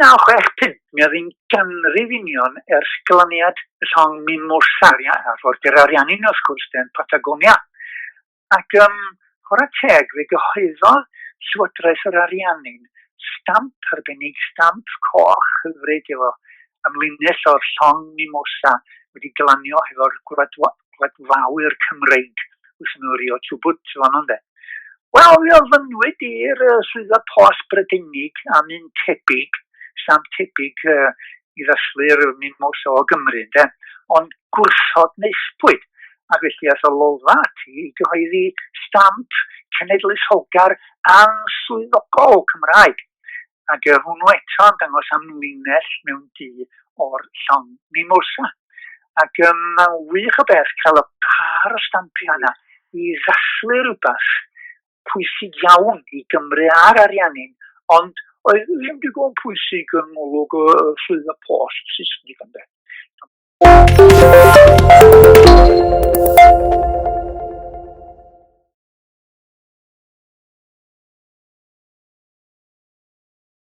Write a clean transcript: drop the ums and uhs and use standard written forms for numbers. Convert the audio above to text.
1965, mi oedd hi'n ganrif union ers glaniad y llong Mimosa ar arfordir Ariannin, wrth gwrs, de, yn Patagonia. Ac um, chwarae teg, fe gyhoeddodd Llywodraeth yr Ariannin stamp arbennig, stamp coch hyfryd efo amlinell o'r llong Mimosa wedi glanio hefo'r gwladfawyr Cymreig wrth nhw Rio Chubut fan ynde. Wel, mi ofynnwyd i'r Swyddfa Post Brydeinig am un tebyg, stamp tebyg i ddathlu'r Mimosa o Gymru, ynde? Ond gwrthod wnaethpwyd, ac felly aeth y Lolfa ati i gyhoeddi stamp cenedlaetholgar answyddogol Cymraeg, ac hwnnw eto yn dangos amlinell mewn du o'r llong Mimosa. Ac mae'n wych o beth cael y pâr o stampiau yna i ddathlu rhywbeth pwysig iawn i Gymru a'r Ariannin, ond oedd ddim digon pwysig yn ngolwg y swyddfa post Saesnig ynde.